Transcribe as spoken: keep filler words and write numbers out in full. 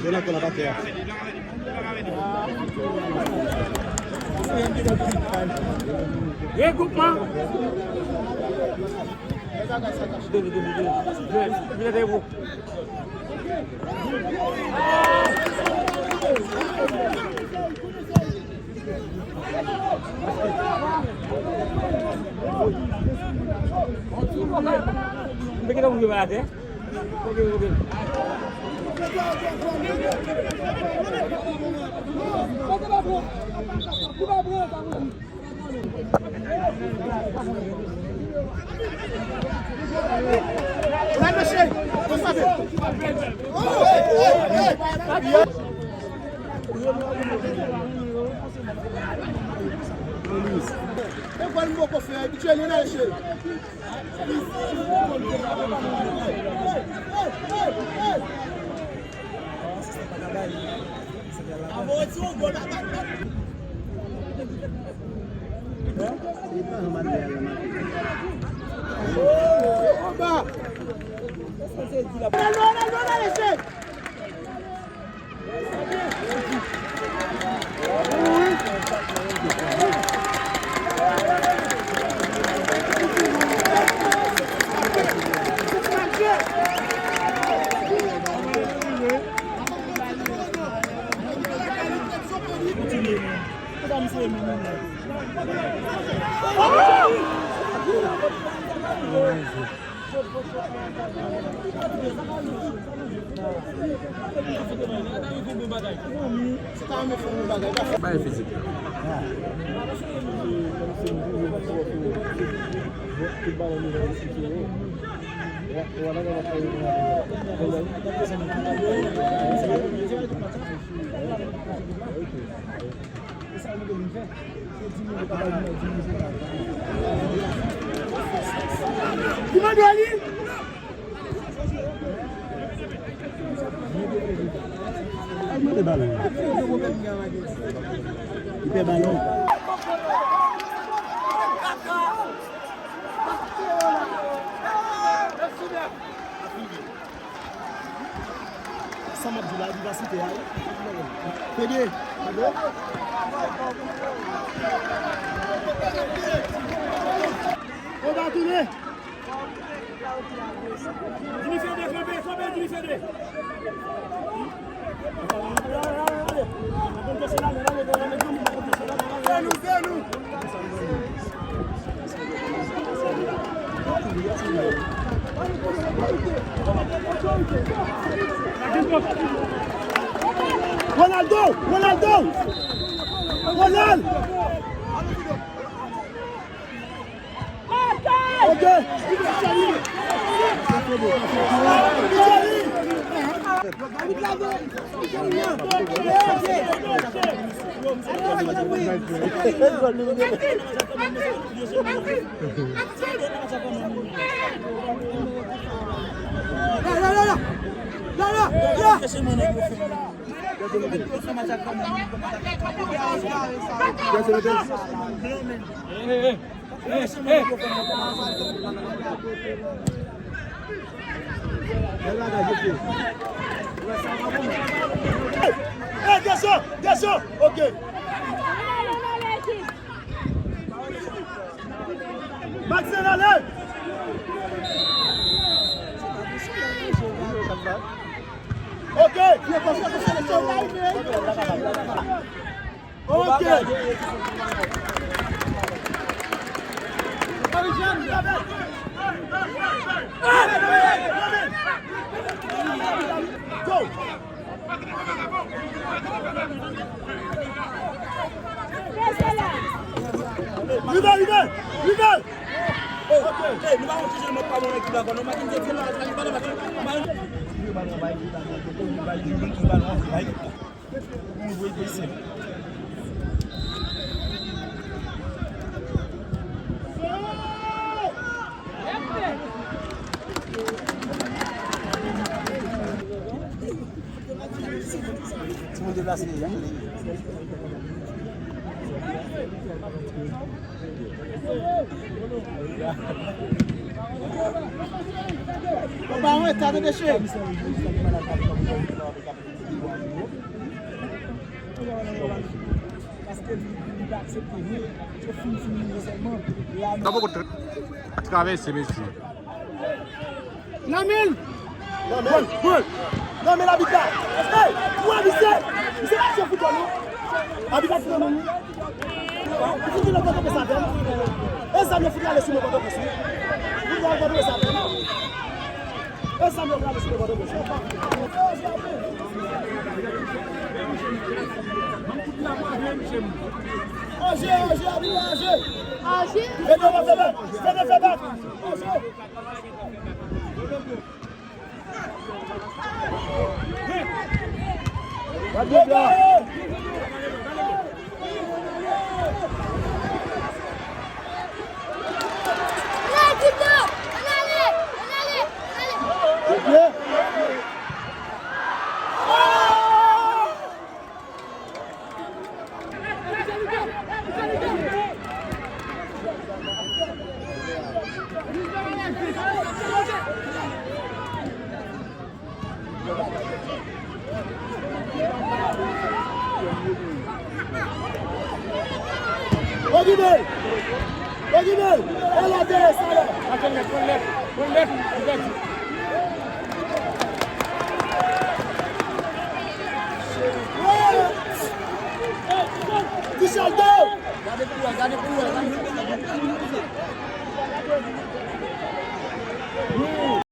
Jwenn ankò nan atè a. Regroupman. Bay fizik la. Ki mande li? Li pè balon. Li pè balon. Sa m ap di la, vivasite a, wi. Fede. Konba tounen. Jimmy Fede, kanpe, kanpe, Jimmy Fede. Ronaldo! Ronaldo! Ronald! Ok. Hey, Gerson, Gerson, ok. Maxen, ale! Ok. Ok. Go. Rive, rive, rive. Ok. Hey, nou pa wè kijan mwen pa bon ekip la, non, Mackenzie te la, li pa nan match. Li voye pou Isen. Ti moun deplase, jan li ye. Ou pa wè, ta tande cheri. Paske li, li pa aksepte vre. Se fin, fin li sèlman. Sa poko travèse, mesye. Nan men l! Nan men l! Nan men labit la! Ey! Ou wè misye? Misye pa se foutbòl non! Abit la ki nan men li! Li fout nan Pòtoprens avè m! E zam yo fout rale sou mwen Pòtoprens wi! Fout rale Pòtoprens avè m! E zam yo rale sou mwen Pòtoprens! Anje, anje, abit la anje! Anje! Fede, fede, fede, fede! Anje! Ogibel! Ogibel! Ala de salè! Atann nèt, pran nèt, pran nèt, li pèdi.